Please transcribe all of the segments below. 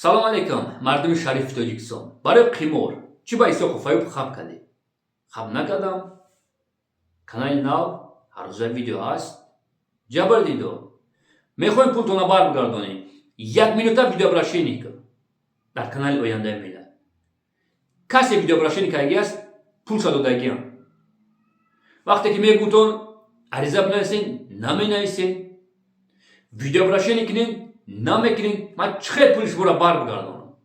Салом алейкум, мардуми шарифи Тоҷикистон. Барои қимор чӣ ба Исоқов Аюб хаб кардед? Хаб накардам. Канали нав, ҳаррӯза видео ҳаст. Ҷабр дидо, мехоҳем пултона барбигардонем. Як минута видеообращение кун дар канали Ояндаи миллат. Касе видеообращение кардаги аст, пулша додагиам. Вақте ки мегӯтон ариза бинависен, наменависен, видеообращение кунен, намекунен. Ман чӣ хел пули шуморо барбигардонам?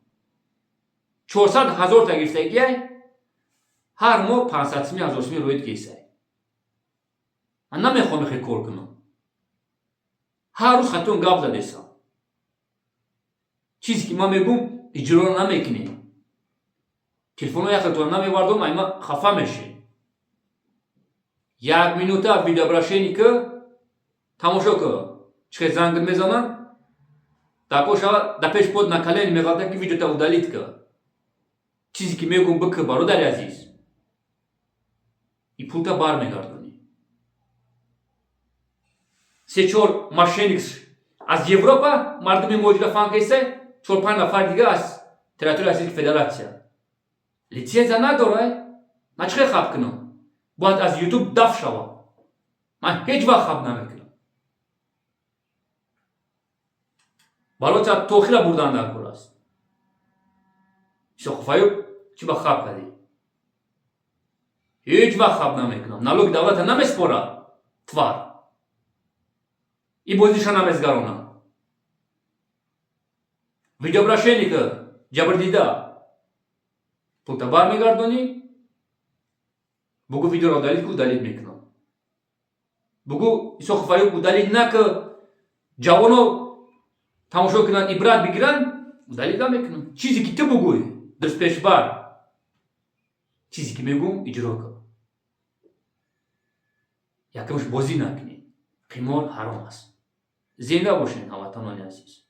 400 000 та гирифтагиай, ҳар моҳ 500 сими, 1000 сими роид гесай. Ман намехоҳам ихе кор кунам. Ҳар рӯз хатон гап задесам. Чизе ки ман мегӯм, иҷро намекунем. Телефонҳо яхелтона намевардом, ай ман хафа мешем. Як минута видеообращение ки тамошо кун, чӣ хел зангит мезананд. Дако шава, да пеш под на колени меғалта, ки видеота удалить ка. Чизе ки мегӯм, бикӣ, бародари азиз, и пулта бармегардонӣ. Се чор мошенник аз Европа, мардуми моҷира фанкесе, чор панҷ нафар дига аз территорияи Российской Федерация литсензия надорай. Ман чӣ хел хаб кунам? Бояд аз Ютуб даф шавам. Ман ҳеҷ вақт хаб намекунам. Балоца тохира бурдан дар кор аст. Исоқов Аюб, чӣ ба хаб кардӣ? Ҳеҷ вақт хаб намекунам. Налоги давлата намеспора, тварь. И бозиша намезгаронам. Видеообращение ки ҷабрдида, пулта бармегардонӣ. Бугӯ видеоро удалить ку, удалить мекунам. Бугӯ Исоқов Аюб, удалить нака, ҷавоно тамошо кунанд, ибрат бигиранд, удалить намекунам. Чизе ки ту бугӯй, дастпешбар. Чизе ки мегӯм, иҷро кун. Якамш, бозӣ накунед, қимор ҳаром аст. Зинда бошед, ҳамватанони азиз.